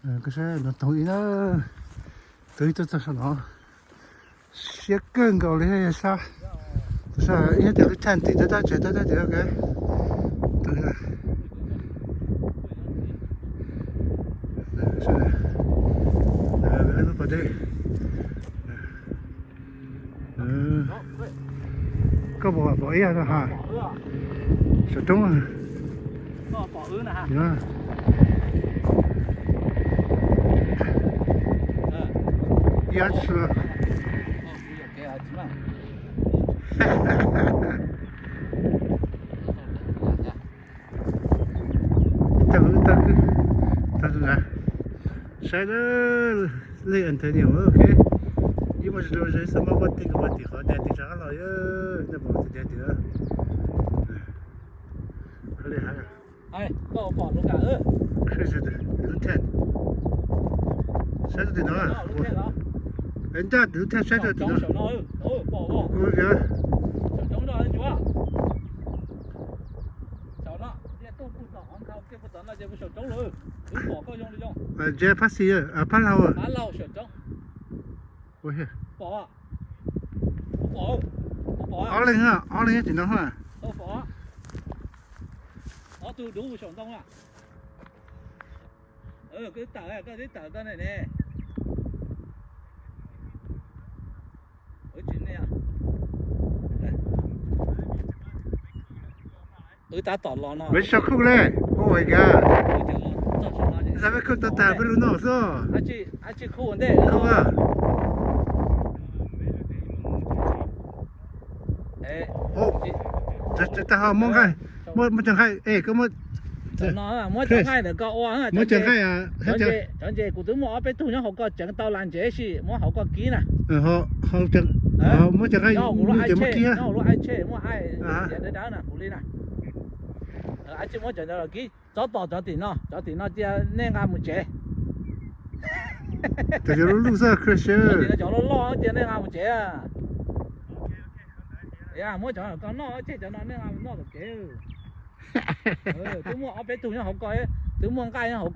Koj saib no, tus ib na, tus ib tuaj txog saum no, siab kawg nkaus li, yog sab, tus sab ib tias lub thaj tim tab tab tsev tab tab tsev. Tus ib na, lub pas dej. Koj pom, pom ib yam no ha, saum roob. Ib yam tsis tau, tau, tau, saib na, Lake Antonio, ok. Ib muaj tsis tau ze xwb, muab pob tij koj pom tim qhov dav tim sab qab los, nej pom tias dav tim. Koj li hais, saib rau tim no, ncaj tim lub thaj saib rau tim no. Kuv ntsia phab xis, phab laug. Ob leeg, ob leeg tim no. Koj twb tawm, koj twb tawm koj ne ne. Wb tab tom los no. Peb sau khuj le, oh my god. Xav peb khuj tau tag peb lub no xwb. Ab tsi khuj ntej. Tag ho muab nqaij, muab cov nqaij, es koj muab, muab cov nqaij ntawm koj ua, muab cov nqaij, cov ntses kuv twb muaj ob peb tug nyob hauv koj tseev tau las ntses si muab hauv koj kib na. Muab cov nqaij nws cov muab kib. Lub ai tshe muaj ai tias dawb dawb na kuv li na. Ab tsi muab cov ntawd los kib, txhob tos cov tim no, cov tim no cia nej nqa mus tsev. Cov loj loj xwb, cov loj loj cia nej nqa mus tsev. Muab cov koj noj tseg, cov no nej nqa mus noj tom kev. Twb muaj ob peb tug nyob hauv koj, twb muaj nqaij nyob hauv